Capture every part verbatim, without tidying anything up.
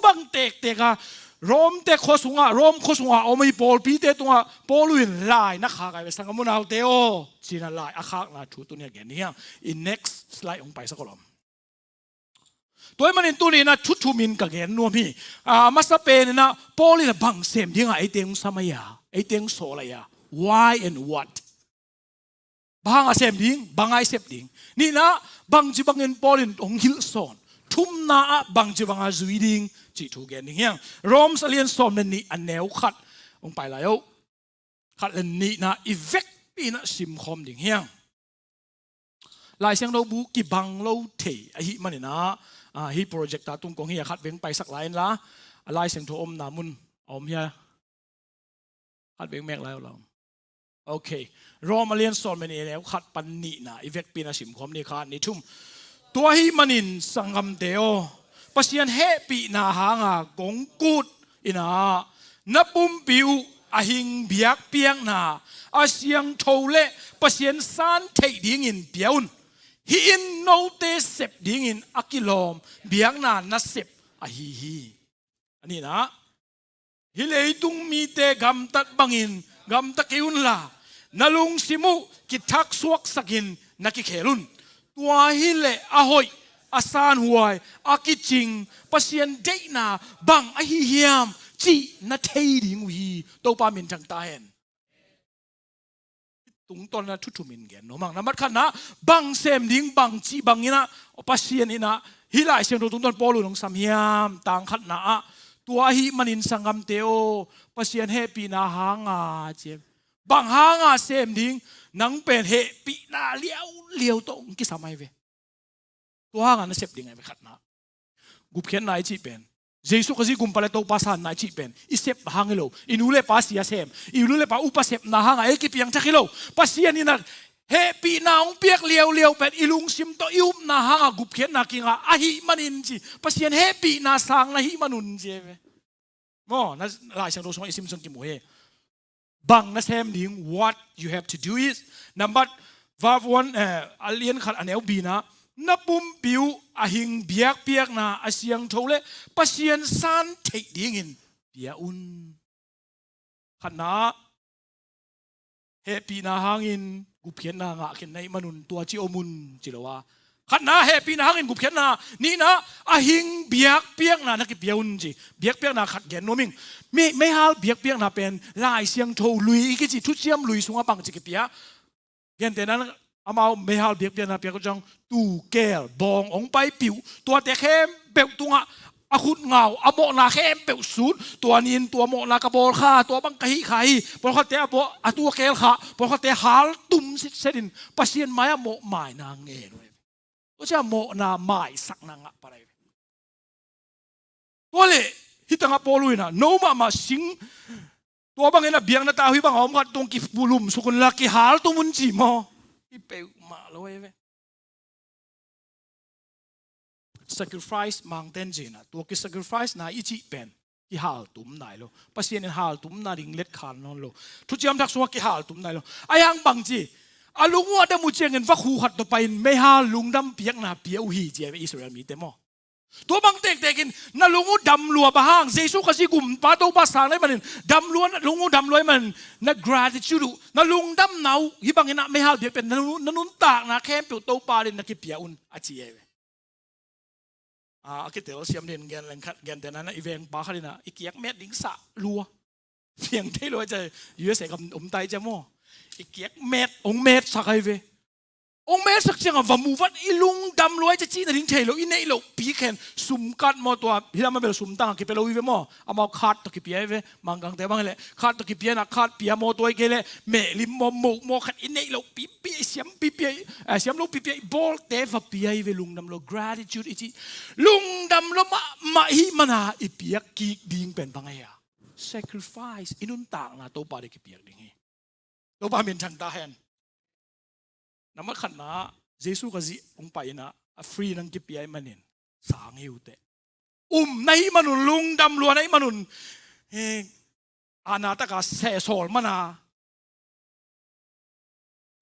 bang tektek a Rom te khua sungah, Rom khua sungah om i pawlpite tungah Paul in lai na khak ai ve, sanggam unaute aw, ci-in a lai a khakna thu tuni a gen ding hi hang. I next slide hong paisak aw lawm. Tua ahih manin tuni in a thu thum in ka gen nuam hi. A masa pen in a Paul in a bang sem ding a eite hong sam ahi a, eite hong sawl ahi a? Why and what? Bang hang a sem ding, bang a i sep ding. Nihna, bangci bangin Paul in hong hilh sawn. Thumna ah bangci bang a zui ding cih thu gen ding hi hang. Rom a lian sawm le nih a neu khat hong pai lai o. Khat le nihna i vekpi in a simkhawm ding hi hang. Lai Siangtho bu kibang lo thei ahih manin a, a, hih projector tung kong hi a, khat vei hong paisak lai inla, a Lai Siangtho omna mun a om hi a, khat vei hong mek lai uh la. Ok. Rom a lian sawm le nih a neu khat pan nihna i vekpi in a simkhawm ni, khat, nih, thum. Tua ahih manin sanggamte aw, Pasian hehpihna hanga kong kut in a, na pumpi uh a hing biakpiakna a siangtho le Pasian san theih dingin pia un. Hih in note sep dingin a kilawm biakna nasep ahi hi. A nihna, hih leitung mite gamtat bangin gamta kei unla, na lungsim uh kithaksuaksakin na kikhel un. Tua hileh a hoih, a sanhuai, a kicing Pasian deihna bang ahi hiam cih na thei ding uh hi. Topa minthang ta hen. Tungtawn a thu thum in gen nuam hang. Nambat khatna, bang sem ding, bangci bangin a Pasian in a hih Lai Siangtho tungtawn Paul in hong sam hiam? Tang khatna ah, tua ahih manin sanggamte aw, Pasian hehpihna hanga ci. Bang hanga sem ding? Nang pen hehpihna liauliau tawh hong kisam ahi ve. Tua hanga na sep ding ahi ve, khatna. Gupkhiatna i cih pen, Jesu Khazih gumpa le Topa sanna i cih pen i sep hang hi lo. I nu le pa sia sem, i nu le pa upa sepna hanga ei kipiangthak hi lo. Pasian in a hehpihna hong piak liauliau pen i lungsim tawh i upna hanga gupkhiatna kinga ahih manin ci. Pasian hehpihna sang na hih manun ci ahi ve. Maw, na Lai Siangtho sungah i sim sung kimu hi. Bang na sem ding, what you have to do is, nambat, verb one, eh, a lian khat a neu bina, na pumpi uh a hing biakpiakna a siangtho le Pasian san theih dingin pia un. Khatna, hehpihna hangin gupkhiatna ngah khin na hih manun tua ci om un ci lo a. Khatna, hehpihna hangin gupkhiatna. Nihna, a hing biakpiakna na kipia un ci. Biakpiakna khat gen nuam ing. Mei, meihal biakpiakna pen Lai Siangtho lui i kici thuciam lui sungah bangci kipia. Gentehna, amau meihal biakpiakna piak uh ciang, tuu, keel, bawng hong paipih uh, tuate khempeuh tungah a khutngau, a mawhna khempeuh sut. Tua ni-in tua mawhna ka bawl kha, tua bang ka hih kha hi. Pawlkhatte a bawh, a tuu a keel kha, pawlkhatte haltum sitset in Pasian mai-ah mawhmaina ngen uh. Tua ciang mawhna maisakna ngah pah lai. Tua leh hih tangah Paul in a, no mahmah sing, tua bangin a biakna tau hih banga om khat tung kipulum suk unla kihaltum un ci maw? Hi peuhmah lo ahi ve. Sacrifice mangten cihna, tua kisacrifice na i cih pen kihaltum nai lo. Pasian in haltum nading letkhan nawn lo. Thuciam Thak sungah kihaltum nai lo. Ahi hang bangci, a lung uh a dam uh ciangin vakhu khat tawh pai-in meihal lungdam piakna pia uh hi ci ahi ve, Israel mite maw. Tua bang tektekin na lung uh dam lua, bang hang, Jesu Khazih gumpa Topa sang na hih manin dam lua, na lung uh dam lua ahih manin na gratitude uh, na lungdamna uh hih bangin a meihal biakpiak na nun, na nuntakna khempeuh Topa adingin na kipia un a ci ahi ve. A, a kitel siam dingin gen leng khat, gentehna in a, i vengpa khat in a i kiak met ding sah lua. Piang thei lo a ci a, U S A gam om tai ci a maw. I kiak met, hong metsak ahi ve. Hong metsak ciangah va mu vat, i lungdam lua a ci a, cihna ding thei lo, i neih loh pi khen, sum card maw, tua hih lam a bel sum tangah kipia lo hi ve maw. Amau card tawh kipia hi ve, Mangkangte bang hileh card tawh kipia in a, card pia maw, tua hi kei leh mehlim maw, moh maw, khat i neih loh pipi, i siam pipi, eh, siam lo pipi, i bawlte va pia hi ve, lungdam lo, gratitude i cih. Lungdam lo mahmah i hih mana i piak kik ding pen bang ahi a? Sacrifice, i nuntakna Topa adingin kipiak ding hi. Topa minthang ta hen. Nambat khatna, Jesu Khazih hong pai in a, a free nang kipia ahih manin sang hi uh teh. Um na hih manun, lungdam lua na hih manun, eh, a na taka sehsawl mana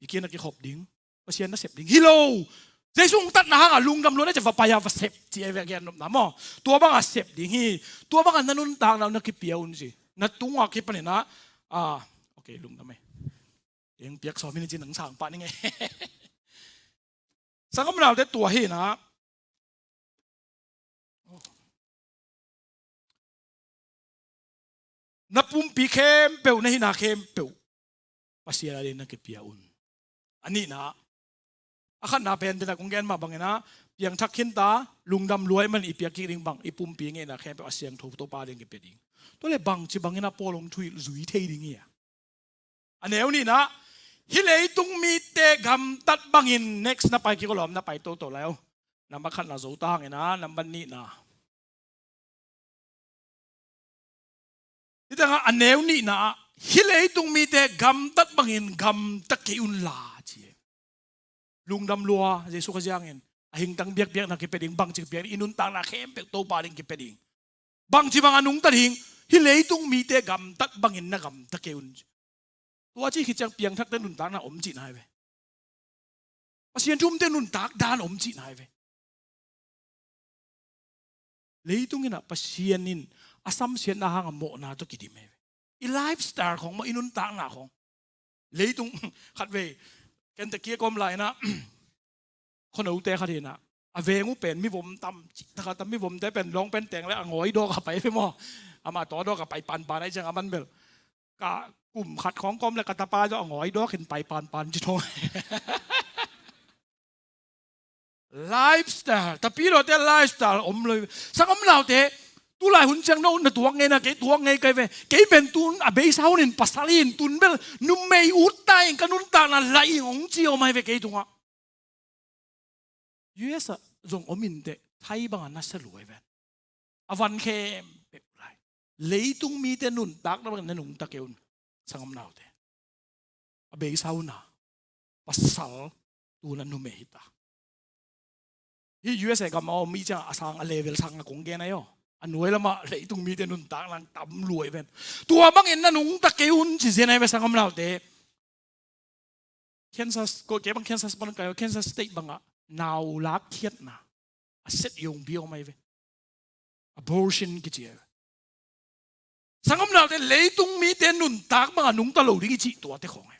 i kiang na kikhop ding, Pasian na sep ding hi lo. Jesu hong tatna hangah lungdam lua na ci, va pai a va sep ci a, ve a gen nopna maw. Tua bangah sep ding hi. Tua bangah na nuntakna uh na kipia un ci. Na tungah kipaninah, ah, okay, lungdam ei. Eng piak sawm hi ni ci, nang sang pah ning ei. Sanggam naute, tua hinah na pumpi khempeuh, na hihna khempeuh Pasian adingin na kipia un. A nihna, a khatna pen dena kong gen mah banginah, piangthak khinta, lungdam lua ahih manin i piak kik ding bang, i pumpi ngeina khempeuh a siangtho Topa adingin kipia ding. Tua leh bangci banginah Paul hong thuhilh zui thei ding hi a? A neu nihna, hih leitung mite gamtat bangin, next na pai kik uh lawm, na pai toto lai uh. Nambat khatna zo ta hanginah, nambat nihna. Hih tangah a neu nihna ah, hih leitung mite gamtat bangin gamta kei unla ci e. Lungdam lua, Jesu Khazih hangin a hingtang biakpiakna kipia ding, bangci kipia ding, i nuntakna khempeuh Topa adingin kipia ding. Bangci bang a nungta ding, hih leitung mite gamtat bangin na gamta kei un. Tua ci khit ciang piangthakte nuntakna om cihna hi ve. Pasian thumte nuntak dan om cihna hi ve. Leitung inah Pasian in a samsiatna hangah mawhna tawh kidim hi ve. I lifestyle khong maw, i nuntakna khong. Leitung khatvei, ken ta kia kawm lai inah, khuanote khat hinah, a veng uh pen mivom tam cih, taka tam, mivomte pen lawng pen teng le a ngawi dawk a pai ve maw. Amah tua dawk a pai panpan ahih ciang a man bel. Ka kum khat khawng kawm le ka tapa zong a ngawi dawkin pai panpan ci thong. Lifestyle, Tapidawte lifestyle om lo. Sanggam naute, tulai hun ciang no na tuak ngei na, kei tuak ngei kai ve. Kei pen tun a beisa hunin pasal hin, tun bel numei ut ta in ka nuntakna laih ing hong ci om ahi ve kei tungah. U S ah zong om inteh, Thai bangah na sia lua hi ven. A van khempeuh lai. Leitung mite nuntakna bangin na nungta kei un, sanggam naute. A beisa hun a pasal tuna numei hi ta. Hih U S A gam a om i ciang a sang, a level sang a kong gen ahi aw. A nuai lamah leitung mite nuntakna tam lua hi ven. Tua bangin na nungta kei un ci zen ahi ve, sanggam naute. Kansas, ko kei bang Kansas pan kai, Kansas State bangah nau lakkhiatna a set yong biau mai ve. Abortion kici a ve. Sanggam naute, leitung mite nuntak bangah nungta lo ding i cih tuate khawng hi.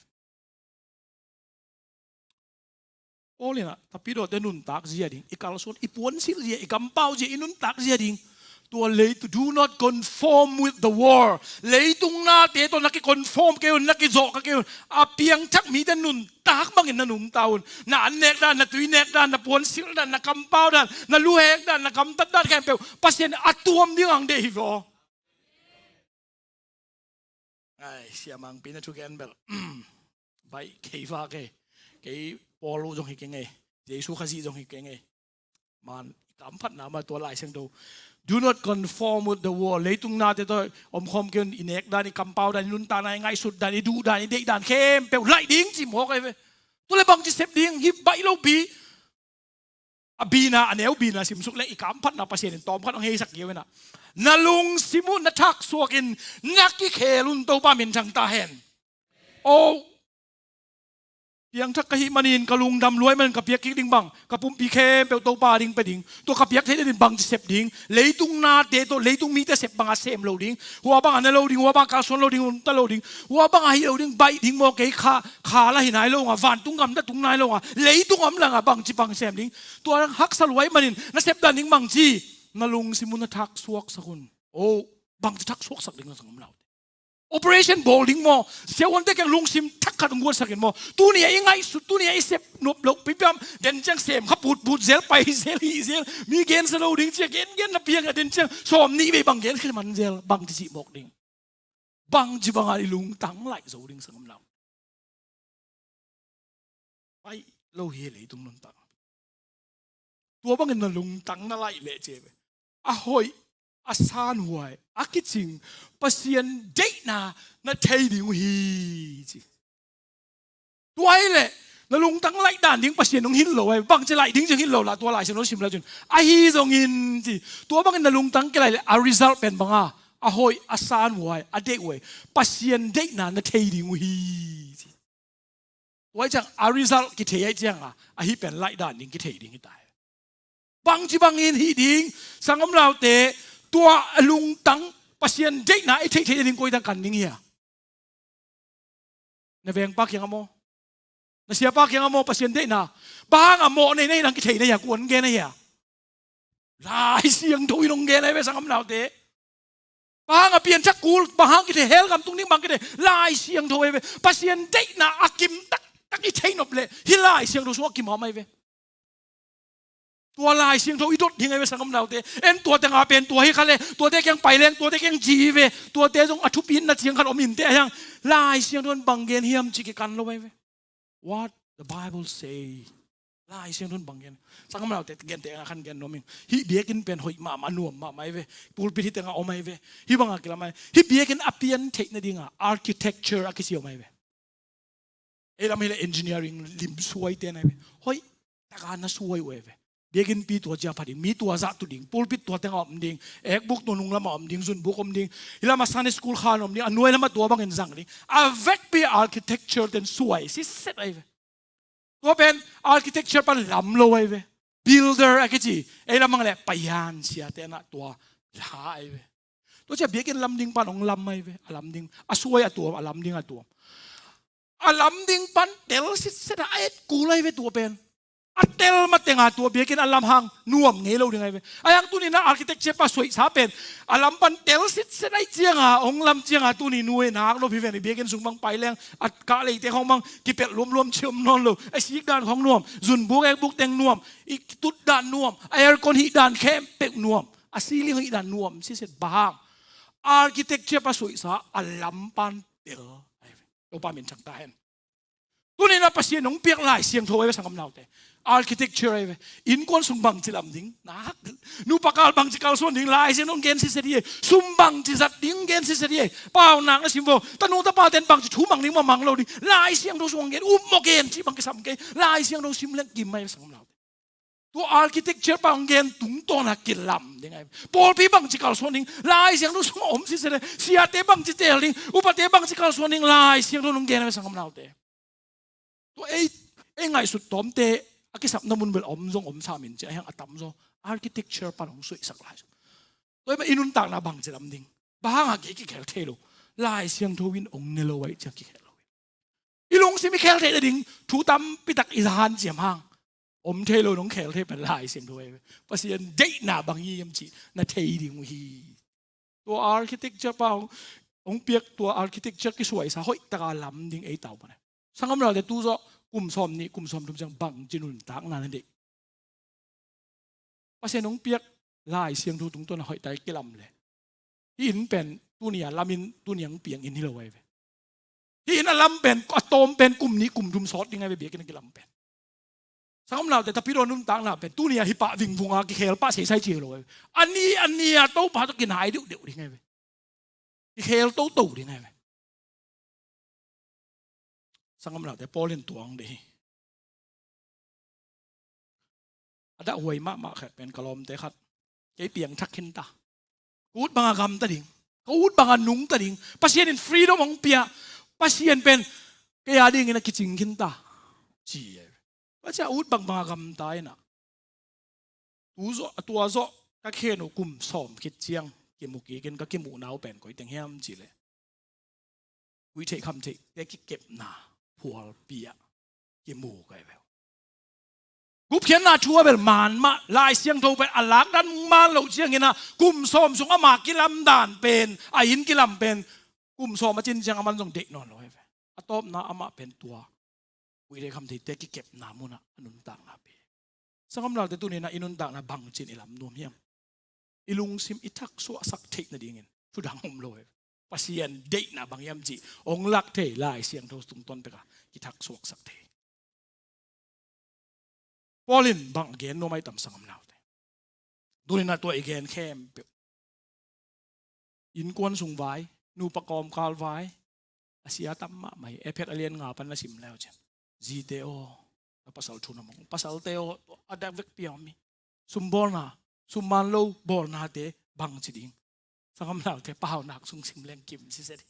Paul inah Tapidawte nuntak zia ding, i kalsuan, i puansilh zia, i kampau zia, i nuntak zia ding. Tua leitung, do not conform with the world. Leitung nate tawh na kiconform kei un, na kizawh kha kei un. A piangthak mite nuntak bangin na nungta un. Na an nek dan, na tui nek dan, na puansilh dan, na kampau dan, na luhek dan, na gamtat dan khempeuh Pasian a tuam ding ang deih hi vaw. Ai, siamangpi na thugen bel. Bai, kei va kei. Kei Paul uh zong hi kei ngei. Jesu Khazih zong hi kei ngei. Man, i kamphatna mah tua Lai Siangtho. Do not conform with the world. Leitung nate tawh omkhawm kei un, i nek dan, i kampau dan, i nuntakna, i ngaihsut dan, i duh dan, i deih dan khempeuh laih ding ci mawk ahi ve. Tua leh bangci sep ding, hi baih lopi. A bina, a neu bina simsuk leh i kamphatna Pasian in tawmkhat hong heisak kei uh inah, na lungsim uh na thaksuak in na kikhel un, Topa minthang ta hen. O, piangthak ka hih manin, ka lungdam lua ahih manin ka piak kik ding bang, ka pumpi khempeuh Topa ading pia ding. Tua ka piak theih nadingin bangci sep ding, leitung nate tawh, leitung mite sep bangah sem lo ding. Hua bangah ne lo ding, hua bangah kalsuan lo ding, nungta lo ding. Hua bangah hih lo ding, baih ding maw, kei kha, kha lah hi nai lo ung a, vantung gam lah tung nai lo ung a, leitung om leng a bangci bang sem ding. Tua haksa lua ahih manin na sep dan ding bangci, na lungsim uh na thaksuaksak un. O, bangci thaksuaksak ding, sanggam naute. Operation bawl ding maw, siavuante kiang lungsim thak khat hong guansak in maw. Tuni a i ngaihsut, tuni a i sep nop loh pipiam, den ciang sem kha putput zel, pai zel, hih zel, mi gensia lo ding ci a gengen na piang a, den ciang sawm nih vei bang genkhia man zel, bangci cih mawk ding. Bangci bangah i lungtang laih zo ding, sanggam nau. Paih lo hi leitung nuntak. Tua bangin na lungtang na laih leh ci ve, a hoih, a sanhuai, a kicing Pasian deihna na thei ding uh hi ci. Tua hi leh na lungtang laih dan ding Pasian hong hilh lo hi. Bangci laih ding ci hong hilh lo lah, tua Lai Siangtho sim lai cun, ahi zongin ci. Tua bangin na lungtang kilaih leh a result pen banga, a hoih, a sanhuai, a deihhuai Pasian deihna na thei ding uh hi ci. Tua ahih ciang a result kithei ahih cianga, ahi pen laih dan ding kithei ding hi ta hi. Bangci bangin hih ding, sanggam naute, tua a lungtang, Pasian deihna i theihtheih ding koi teng kan ding hia? Na vengpa kiangah maw? Na siapa kiangah maw, Pasian deihna? Bang hanga mawh nei nei nang kithei na hia, kuan gen na hia? Lai Siangtho in hong gen ahi ve, sanggam naute. Bang hanga pianthak kul, bang hang kithei, hell gam tung ding bang kithei, Lai Siangtho ahi ve. Pasian deihna a kim taktak i theih nop leh, hih Lai Siangtho sungah kim a om ahi ve. Tua Lai Siangtho i dot ding ahi ve, sanggam naute. En tua tengah pen tua hi kha le, tuate kiang pai leng, tuate kiang ci hi ve, tuate zong a thupitna ciang khat om inteh a hiang. Lai Siangtho in bang gen hiam cih kikan lo ahi ve. What the Bible say. Lai Siangtho in bang gen. Sanggam naute, gente a khan gen nuam ing. Hih biakinn pen hoih mahmah, nuam mahmah ahi ve. Pulpit hih tengah om ahi ve. Hih banga kilam ahi. Hih biakinn a piantheih nadinga architecture a kisia om ahi ve. Ei lam hileh engineering lim suaite na hi ve. Hoih taka na suai uh ahi ve. Biakinnpi tua cia pha ding, mi tua zah tu ding, pulpit tua tengah om ding, ekbuk tua nunglamah om ding, zunbuk om ding. Hih lamah Sunday school khan om ding, a nuai lamah tua bangin zang ding. A vekpi architecture ten suai siset ahi ve. Tua pen architecture pan lam lo ahi ve. Builder a kici, ei lam hileh payan siate na tua la ahi ve. Tua cia biakinn lam ding pan hong lam ahi ve. A lam ding, a suai a tuam, a lam ding a tuam. A lam ding pan tel sitset a, a et kul ahi ve tua pen. A tel matenga tua biakinn a lam hang nuam ngei lo ding ahi ve. A hiang tuni na architecture pa suaihsa pen a lam pan tel sitset ahih cianga, hong lam cianga tuni nuai nak nop hi ven. I biakinn sung bang pai leng a kah leite khong bang kipelh luamluam ciam nawn lo. A sik dan khong nuam, zunbuk ekbuk teng nuam, i tut dan nuam, a aircon hih dan khempeuh nuam, a ceiling hih dan nuam siset. Bang hang? Architecture pa suaihsa a lam pan tel ahi ve. Topa min thang ta hen. Tuni na Pasian hong piak Lai Siangtho ahi ve, sanggam naute. Architecture ahi ve. Innkuan sung bangci lam ding, nak, nupa kal bangci kalsuan ding, Lai Siangtho hong gen siset hi. Sum bangci zat ding gen siset hi. Paunak na sim vo. Tanu tapa ten bangci thu mang ding, mang mang lo ding, Lai Siangtho sung hong gen. Up maw gen cih bang kisam kei. Lai Siangtho sim leng kim ahi ve, sanggam naute. Tua architecture pa hong gen tungtawna kilam ding ahi. Pawlpi bangci kalsuan ding, Lai Siangtho sungah om siseh le, siate bangci teel ding, upate bangci kalsuan ding, Lai Siangtho hong gen ahi, sanggam naute. Tua ei, ei ngaihsut tawmte a kisapna mun bel om zong om sa min ci a hiang, a tamzaw architecture pan hong suihsak lai. Tua i nuntakna bangci lam ding, bang hanga kei kikhel thei lo, Lai Siangtho in hong ne lo ahi ciang kikhel lo. I lungsim i khel theih nading thu tampitak i za hanciam hang, om thei lo nong khel thei pen Lai Siangtho ahi ve. Pasian deihna bang hiam cih na thei ding uh hi. Tua architecture pa hong, hong piak tua architecture kisuaisa hoihtaka lam ding ei tau pan ahi. Sanggam naute, tu zawh kum sawm nih, kum sawm thum ciang bangci nuntakna na deih? Pasian hong piak Lai Siangtho tungtawn a hoihtak kilam le, hih inn pen tuni a lam in, tuni a hong piang inn hi lo ahi ve. Hih inn a lam pen, a tawm pen kum nih kum thum sawt ding ahi ve, biakinn a kilam pen. Sanggam naute, tapidaw nuntakna pen tuni a hih pah vingvung a kikhel pah seisai ci hi lo ahi ve. A ni a ni a Topa tawh kinai deuhdeuh ding ahi ve. Kikhel toto ding ahi ve. Sanggam naute, Paul in tuang dih hi. A dahhuai mahmah khat pen ka lawmte khat, kei piangthak khinta. Ka ut banga gamta ding, ka ut banga nungta ding, Pasian in freedom hong pia, Pasian pen kei a dingin a kicing khinta, ci ahi ve. Tua cia ut bangbanga gamta in ah, tu zawh, a tua zawh ka khen uh kum sawm khit ciang kimu kikin, ka kimuhna uh pen koi teng hiam cih leh, guihtheih khamtheihte kikepna phualpi ah kimu ka hi ve. Gupkhiatna thu a bel man mah, Lai Siangtho pen a lakdan man loh ciangin ah kum sawm sung ama kilamdan pen, a inn kilam pen kum sawm a cin ciang aman zong deih nawn lo hi ve. A tawpna amah pen tua guihtheih khamtheihte kikepna munah a nuntakna pia. Sanggam naute, tuni in ah i nuntakna bangci in i lam nuam hiam? I lungsim i thaksuahsak theih nadingin thudang om lo hi. Pasian deihna bang hiam cih hong lak thei Lai Siangtho tungtawn peka kithaksuaksak thei. Paul in bang a gen nuam ahi tam, sanggam naute? Tuni in ah tua i gen khempeuh, innkuan sung vai, nupa kawmkal vai, a sia tam mahmah hi. Efesa a lian nga pan na sim leu ciang, zite aw, na pasal thu na mong, pasalte aw, a dak vekpi a om hi. Sum bawlna, sum man lo bawlnate bangci ding? Sanggam naute, Paunak sung sim leng kim siseh hi.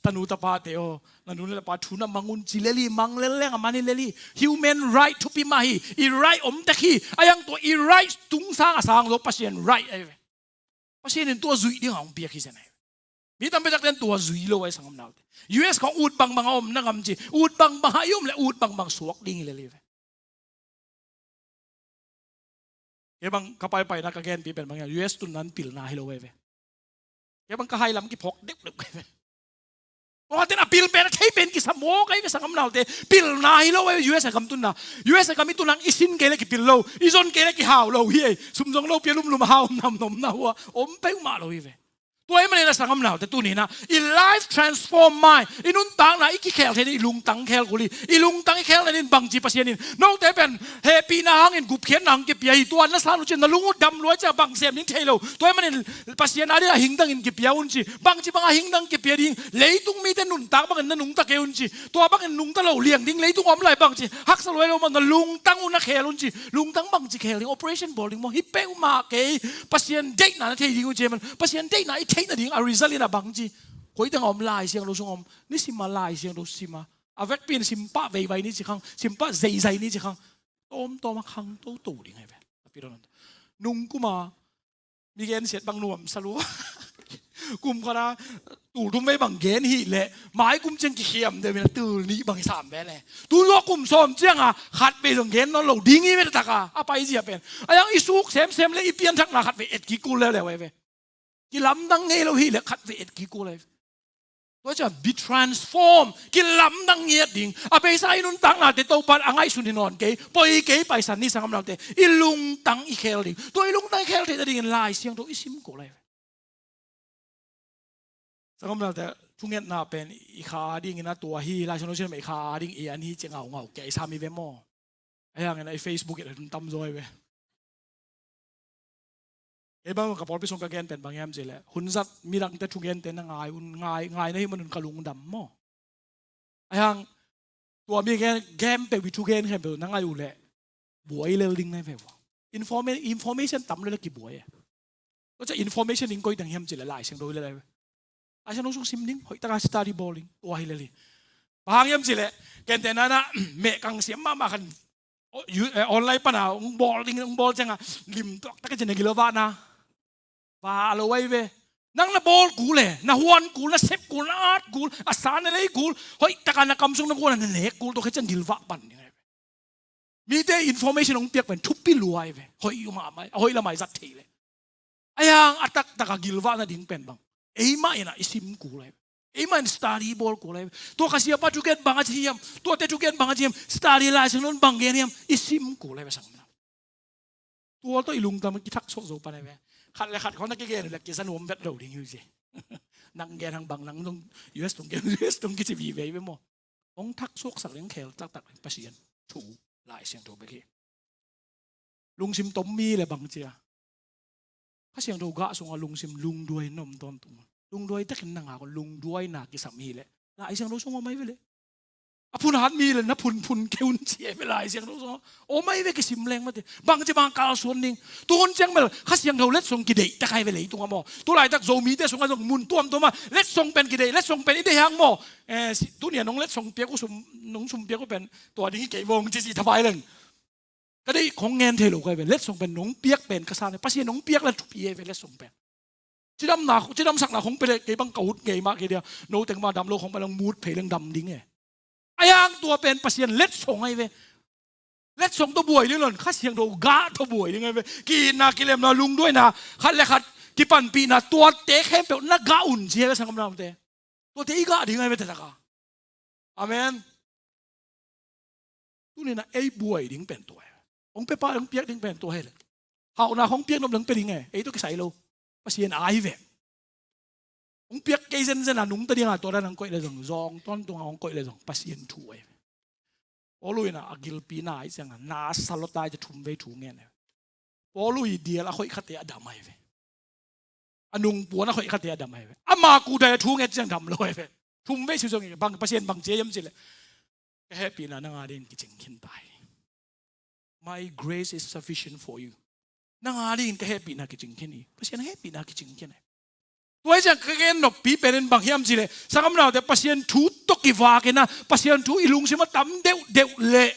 Tanu tapate aw, na nu le na pa thu na mang un ci lel hi, mang lel leng a man hi lel hi. Human right thupi mah hi, i right om tek hi. A hiang tua i right tung sang a sang zo Pasian right ahi ve. Pasian in tua zuih ding a hong piak hi zen ahi ve. Mi tampi takte in tua zui lo ahi sanggam naute. U S khong ut bangbang a om na ngam ci, ut bangbang a i om le ut bangbang suak ding hi lel hi ve. Kei bang ka paipaina ka genpi pen bang hiam, U S tun nan pilna hi lo ahi ve. Kei bang ka hai lam kiphawk deuhdeuh ahi ve. Tuate na pil pen a thei pen kisa mawk ahi ve sanggam naute. Pilna hi lo ahi ve. U S a gam tunna, U S a gam i tunna i sin kei le kipil lo, i zon kei le kihau lo hi ei. Sum zong lo pia lumlum a hau namnam na hua om peuhmah lo hi ve. Tua ahih manin a sanggam naute tuni-in ah i life transform mai, i nuntakna i kikhel thei ding, i lungtang khel kul hi. I lungtang i khel nading bangci Pasian in note pen hehpihna hangin gupkhiatna hong kipia hi. Tua na san uh ciang na lung uh dam lua ciang bang sem ding thei lo. Tua ahih manin Pasian a dingin a hingdangin kipia un ci. Bangci banga hingdang kipia ding, leitung mite nuntak bangin na nungta kei un ci. Tua bangin nungta lo liang ding leitung a om lai bangci haksa lua lo maw, na lungtang uh na khel un ci. Lungtang bangci khel ding, operation bawl ding maw, hi peuhmah kei. Pasian deihna na thei ding uh ci man. Pasian deihna i theih nading a result in a bangci, koi teng a om, Lai Siangtho sung a om, ni sim a, Lai Siangtho sim a, a vekpi in simpah veivai ni ci khang, simpah zeizai ni ci khang, tawmtawm a khang toto ding ahi ve. Nung kum a mi gensiat bang nuamsa lua. Kum khat a tul thum vei bang gen hi leh mai kum ciang kikhiam deuh in a tul nih bang hi sam ve le. Tun zong kum sawm ciang a khat vei zong gen nawn lo ding hi ve, taktak a a paizia pen. A hiang i suk semsem le i pianthakna khat vei et kik kul leuleu ahi ve. Kilamdang ngei lo hi leh khat vei et kik kul ahi ve. Tua ciang be transform, kilamdang ngiat ding. A beisa i nuntaknate Topa in a ngaihsun hi nawn kei, poi kei, Paisan ni sanggam naute. I lungtang i khel ding. Tua i lungtang i khel theih nadingin Lai Siangtho i sim kul ahi ve. Sanggam naute, thungetna pen i kha a dingin a tua hi, Lai Siangtho sim i kha a ding i an hi ci ngaungau kei sam hi ve maw. A hiangin a i Facebook i hun tam zaw hi ve. Kei bang ka pawlpi sung ka gen pen bang hiam cih leh, hun zat midangte thugente na ngai un, ngai, ngai na hih manun ka lungdam maw. A hiang tua mi gen, gen peuh, i thugen khempeuh na ngai uh leh buai lel ding na hi ve ua. Informa-, information tam lel a kibuai e. Tua ciang information ding koi teng hiam cih leh Lai Siangtho hi lel ahi ve. Lai Siangtho sung sim ding, hoih taka study bawl ding, tua hi lel hi. Bang hang hiam cih leh, kente nana mehkang siam mahmah khan, o-, yu-, eh, online pana hong bawl ding, hong bawl cianga lim tuaktak a ci na gilo vahna. Vah lo ahi ve. Nang na bawl kul e, na huan kul, na sep kul, na at kul, a sa na lei kul, hoih taka na kam sung na guan na nek kul, tua khit ciang gilvah pan ding ahi ve. Mite information hong piak pen thupi lua ahi ve. Hoih mahmah, a hoih lamah i zat thei leh. A hiang a taktak a gilvah nading pen bang, eimah in a i sim kul ahi ve. Eimah in study bawl kul ahi ve. Tua ka siapa thugen bang a ci hiam, tuate thugen bang a ci hiam, study Lai Siangtho in bang gen hiam, i sim kul ahi ve sanggam. Tua tawh i lungtang kithak suak zo pan ahi ve. Khat le khat khawng na kigen uh leh kizang nuam vet lo ding hi uh ci. Nang gen hang bang, nang zong U S tung gen, U S tung kici vive hi ve maw. Hong thak suaksak ding khel taktak ding Pasian thu, Lai Siangtho bek hi. Lungsim tom mi le bang ci a, Kha Siangtho gah sungah lungsim lungduai in na om tawntung. Lungduai takin na ngak un, lungduaina kisam hi leh Lai Siangtho sung om ahi ve le. A phun hat mi le na phunphun kei un ci ahi ve Lai Siangtho sungah. Om ahi ve kisim leng mate. Bangci bang kalsuan ding. Tuhun ciang bel Kha Siangtho letsong kideih tak ahi ve leitungah maw. Tulaitak Zomite sungah zong mun tuamtuamah letsong pen kideih, letsong pen i deih hang maw. Eh, si-, tuni a nong letsong piak uh sum, nong sum piak uh pen tua ding hi kei vong ci ci thapai leng. Ka deih khong ngen thei lo ka hi ve, letsong pen nong piak pen ka sa ne, Pasian nong piak le thupi ahi ve letsong pen. Cidamna, cidamsakna khong pia le kei bang ka ut ngei mah kei dia, no teng mah dam lo khong pia leng mut phei leng dam ding e. A hiang tua pen Pasian letsong ahi ve. Letsong tawh buai ding lo in, Kha Siangtho gah tawh buai ding ahi ve. Ki-itna, kilemna, lungduaina, khat le khat kipanpihna, tuate khempeuh na gah un ci ahi ve sanggamna omte. Tuate i gah ding ahi ve taktak a. Amen. Tuni-in ah ei buai ding pen tua hi. Hong pia pa, hong piak ding pen tua hi le. Hauhna hong piak nop leng pia ding e. Ei tawh kisai lo. Pasian a hi ve. Hong piak kei zenzen a nungta ding a tua dan hong koih le zong, zong tawntung a hong koih le zong Pasian thu ahi ve. Paulu in ah a gilpi na ahih ciangin na sa lua ta ahih ciang thum vei thu ngen e. Paulu i dial a khoih khate a dam ahi ve. A nungpuan a khoih khate a dam ahi ve. Ama kudai a thu nget ciang dam lo ahi ve. Thum vei siu zong i bang Pasian bang ci hiam cih leh, ka hehpihna nang a dingin kicing khin ta hi. My grace is sufficient for you. Nang a dingin ka hehpihna kicing khin hi. Pasian hehpihna kicing khin hi. Tua hi ciang ka gen noppi pen in bang hiam cih leh, sanggam naute, Pasian thu tawh kivak in ah, Pasian thu i lungsim ah tam deuhdeuh leh,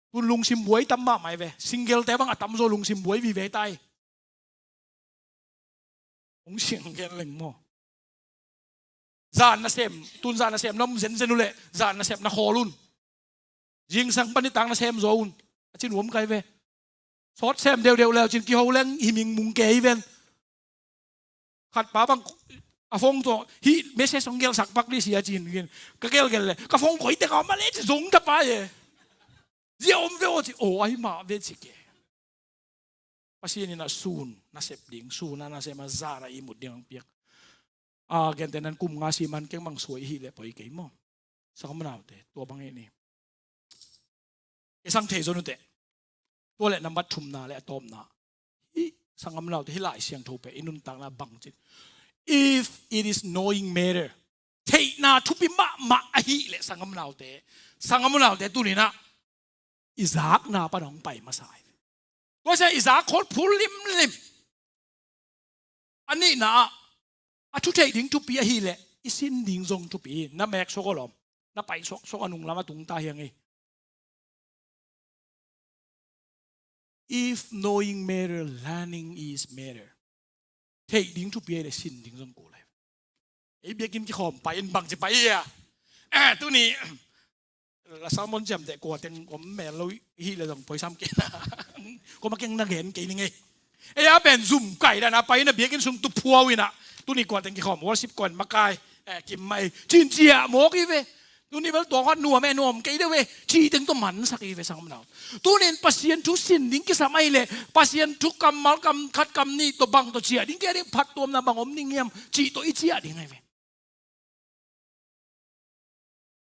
tun lungsim buai tam mahmah hi ve. Single-te bang a tamzaw lungsim buai vive ta hi. Hong single leng maw. Zan nasem, tun zan nasem na om zenzen uh leh, zan nasem na khawl un. Zingsang pan nitak nasem zaw un, a ci nuam ka hi ve. Sawt sem deuhdeuh le uh cin kiho leng himhing mung kei hi ven. Khat pa bang a phone tawh hih message hong gelhsak pak dih sia cin kin. Ka gelgel le, ka phone koi tek a om a le ci zong ta pa e. Zia om ve aw ci, aw ahi mah ve ci ke. Pasian in ah sun nasep ding, sun a nasem a zan a ihmut ding hong piak. A, gentehna in kum nga siman keng bang suai i hih leh poi kei maw. Sanggam naute, tua bang hi ni. Kisam thei zon uh teh. Tua leh nambat thumna leh a tawpna. Hih sanggam naute, hih Lai Siangtho pen i nuntakna bang cin. If it is knowing matter, theihna thupi mahmah ahih leh sanggam naute, sanggam naute, tuni in ah i zakna pan hong pai masa hi. Tua sia i zak khol phul limlim. A nihna ah, a thu theih ding thupi ahih leh i sin ding zong thupi. Na mek suak a lawm, na pai suaksuak a, nunglam a tung ta hi hang hi. If knowing matter, learning is matter. Theih ding thupi ahih leh sin ding zong kul hi. Ei biakinn kikhawm pai in bangci pai hi a. Eh, tuni la sermon ciamteh kua teng om mel lo hi leh zong poisam kei na. Kua ma keng na gen kei ning ei. Ei a pen zum kai dan a pai in ah biakinn sung tu phuau in ah, tuni kua teng kikhawm, worship kua in makai, eh, kim mai cin ciah mawk hi ve. Tuni bel tua khat nuam e, nuam kei deuh e, cih teng tawh mansak hi ve sanggam nau. Tunin Pasian thu sin ding kisam ahih leh Pasian thu kammal kam khat kam nih tawh bang tawh ciah ding, kia ding phattuamna bang om ding hiam cih tawh i ciah ding ahi ve.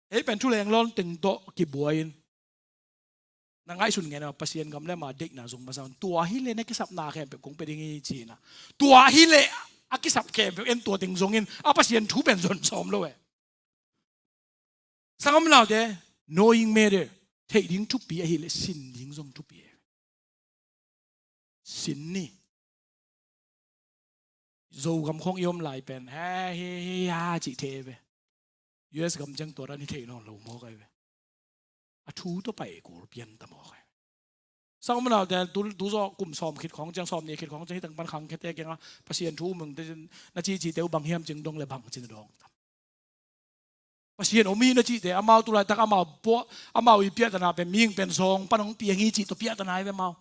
Ei pen thu leng lawn teng tawh kibuai in, na ngaihsun ngen a, Pasian gam le ama deihna zong masa un. Tua hi leh na kisapna khempeuh kong pia ding hi ci in ah, tua hi leh a kisap khempeuh en, tua teng zong in a, Pasian thu pen zon sawm lo e. Sanggam naute, knowing matter, theih ding thupi ahih leh sin ding zong thupi e. Sin ni. Zogam khong i om lai pen he hi hi ha cih thei ve. U S gam ciang tua dan hi thei nawn lo mawk ahi ve. A thu tawh pai kul pian ta mawk ahi ve. Sanggam naute, tu, tu zawh kum sawm khit khong ciang, sawm nih khit khong ciang, hi teng pan khangkhiate kiangah Pasian thu um ing te cin, na cihcihte uh bang hiam cin dong leh bang cin dawng tam. Pasian om hi na cihte, amau tu laitak amau pua, amau i piahtana pen mihing pen zawng pan hong piang hi cih tawh piahtana hi ve amau.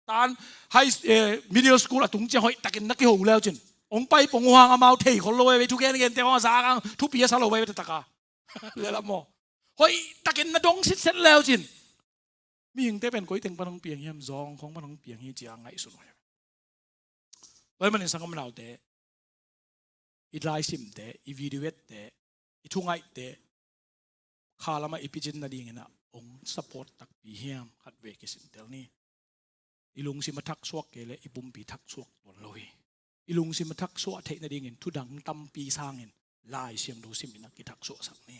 Tan high, eh, middle school a tung ciang hoihtakin na kiho le uh cin, hong pai pong uh hang amau thei khol lo ve, thu gengente hong a zak hang thupi a sa lo ve, taktak a. Lel a maw. Hoihtakin na dong sitset le uh cin, mihingte pen koi teng pan hong piang hiam, zawng khong pan hong piang hi ci a ngaihsun uh hiam. Tua ahih manin sanggam naute, i laisimte, i video ette, i thungaihte, kha lamah i picin nadingin ah hong support takpi hiam, khatvei kisintel ni. I lungsim a thaksuak kei leh i pumpi thaksuak tuan lo hi. I lungsim a thaksuah theih nadingin thudang tampi sangin Lai Siangtho simin ah kithaksuahsak ni.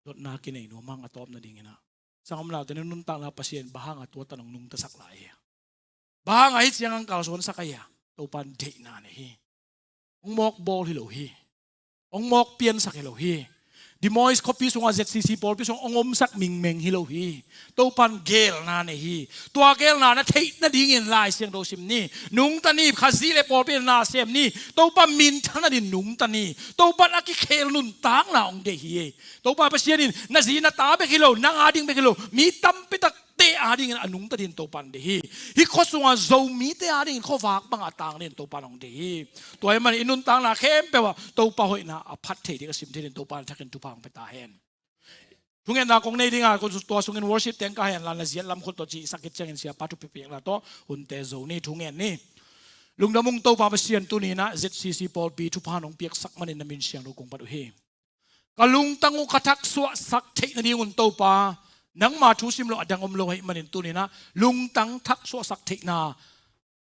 Dotna kinei nuam hang a tawp nadingin ah, sanggam naute, na nuntakna Pasian bang hanga tua tan hong nungtasak lai hi a? Bang hanga hih ciang hong kalsuansak ahi a? Topan deihna nei hi. Hong mawk bawl hi lo hi. Hong mawk piansak hi lo hi. Dimois khuapi sungah Z C C pawlpi sungah hong omsak mingmeng hi lo hi. Topan geelna nei hi. Tua geelna na theih nadingin Lai Siangtho sim ni. Nungta ni, Khazih le pawlpi na sem ni. Topa minthan nadin nungta ni. Topan a kikhel nuntakna hong deih hi. Topa Pasian in na zi na ta bek hi lo, nang a ding bek hi lo, mi tampi takte a dingin a nungta dingin Topan deih hi. Hih khua sungah Zomite a dingin khuavak banga tang dingin Topan hong deih hi. Tua ahih manin i nuntakna khempeuh ah Topa hoihna a phat thei ding, a sim thei dingin Topa na thakin thupha hong pia ta hen. Thungetna kong nei ding a, tua sungin worship teng ka hen la, na ziat lam khut tawh cihsak khit ciangin siapa thupi piakna tawh hunte zo ni, thungen ni. Lungdam ung Topa Pasian, tuni in ah Z C C pawlpi thupha nong piaksak manin na min siangtho kong phat uh hi. Ka lungtang uh ka thaksuahsak theih nadingun Topa, nangma thu sim loh a dang om lo ahih manin tuni in ah lungtang thaksuahsak theihna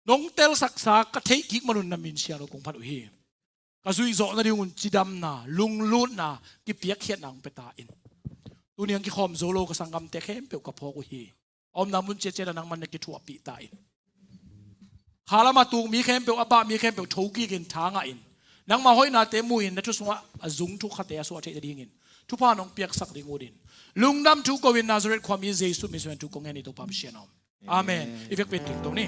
nong telsaksa ka theih kik manun na min siangtho kong phat uh hi. Ka zuih zawh nadingun cidamna, lunglutna, kipiakkhiatna hong pia ta in. Tuni hong kikhawm zo lo ka sanggamte khempeuh ka phawk uh hi. A omna mun ciatciat ah nangman na kithuahpih ta in. Khalam a tuk mi khempeuh, a bah mi khempeuh thokikin tha ngahin, nangmah hoihnate muhin na thu sungah a zung thu khate a suah theih nadingin thupha nong piaksak ding utin, lungdam thu ko-in Nazareth khuami Jesu min suangin thu kong ngen hi, Topa Pasian aw. Amen. I vekpi-in ding to ni.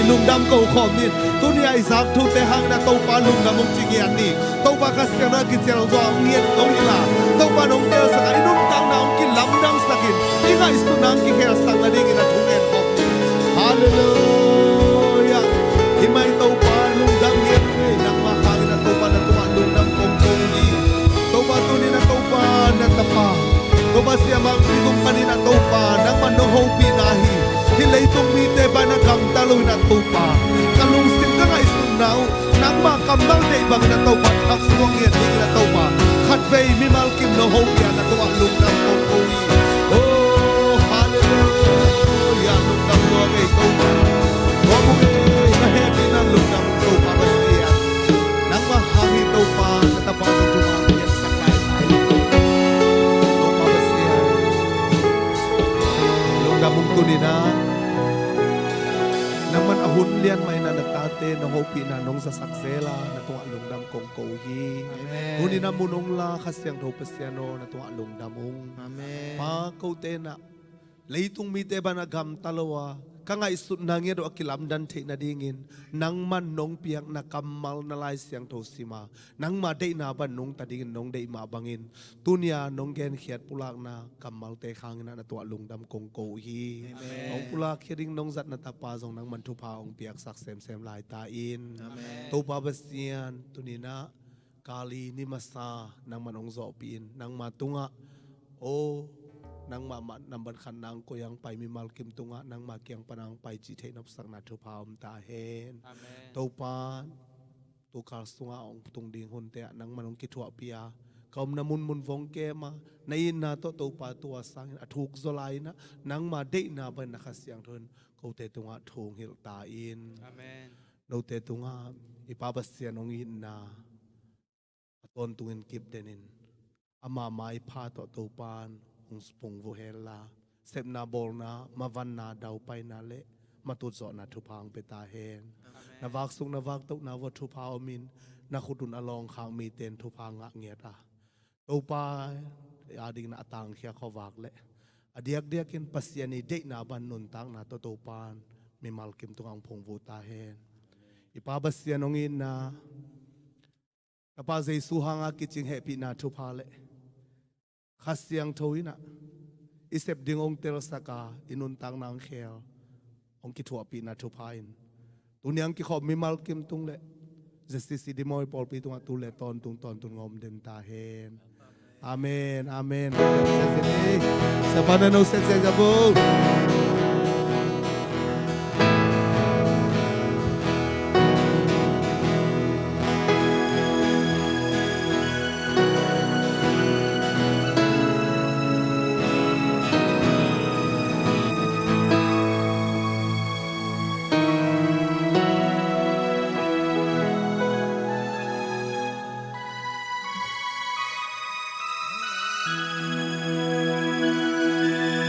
Lungdam ko khawm ni. Tuni a i zak thute hangin a Topa lungdam hong ci ngiat ni. Topa Kha Siangtho a kicial zaw a hong ngiat hong hi la, Topa nong telsak a i nuntakna hong kilamdangsak in, i ngaihsutna hong kikhelsak nadingin a thu ngen khawm ni. Halleluia. I mai Topa lungdam ngiat ni. Nangmah hangin a Topa na tungah lungdam kong ko hi. Topa tuni na Topa na tapa, Topa siamang pi tung panin a Topa nangmah nong hopihna hi. Hih leitung mite bang a gamta lo in a Topa, ka lungsim ka ngaihsutna uh nangmah kammal deih bangin a Topa thak suang ngiat dingin a Topa khatvei mimal kim nong hopih a na tungah lungdam kong ko hi. Oh, halleluia, lungdam lua ngei Topa. Tua buk ei na hehpihna lungdam Topa Pasian. Nangmah hang hi Topa na tapa zong thupha piaksak lai ta hi. Topa Pasian, lungdam ung tuni na. Nangman a hun lian mah in a na tate na hopihna nong zasak zel a na tungah lungdam kong ko hi. Amen. Tuni na mun ung la Kha Siangtho Pasian aw na tungah lungdam ung. Amen. Pa kote na leitung mite bang a gamta lo a ka ngaihsutna ngiat uh a kilamdan theih nadingin nangman nong piak na kammal na Lai Siangtho sim a nangmah deihna bang nungta dingin nong deih mah bangin tuni a nong genkhiat pulakna kammalte khangin a na tungah lungdam kong ko uh hi. Amen. Hong pulak khia ding nong zat na tapa zong nangman thupha hong piaksak semsem lai ta in. Amen. Topa Pasian tuni na kali ni masa nangman hong zawhpih in nangmah tungah, oh, nangmah mah nambat khatna hong koih a hong pai mimal kim tungah nangmah kiang pan a hong pai cih theih nopsakna thupha om ta hen. Amen. Topa, tukal sungah hong tung ding hunte ah nangman hong kithuahpih a ka omna munmun vong kem a na itna tawh Topa tua sangin a thuk zaw lai in a nangmah deihna bangin na Kha Siangtho in kote tungah thu hong hilh ta in. Amen. Note tungah i Pa Pasian hong itna a tawntungin kip den in ama maipha tawh Topan hong phungvuh hen la sepna bawlna mavanna daupaina le matutzawhna thupha hong pia ta hen. Amen. Na vaksuk na vaktohna vua thupha om in na khut un a lawngkhak mite in thupha ngah ngiat a Topa adingin a tangkhia khuavak le a diakdiakin Pasian i deihna bang nuntakna tawh Topan mimal kim tungah hong phungvuh ta hen. I Pa Pasian hong itna, ka Pa Jesu hanga kicing hehpihna thupha le Kha Siangtho in a i sep ding hong telsak a i nuntakna hong khel hong kithuahpihna thupha in tuni a hong kikhawm mimal kim tung le Z C C Dimawi pawlpi tungah tu le tawntung tawntung hong om den ta hen. Amen. Amen. Siapa na no set set jabu.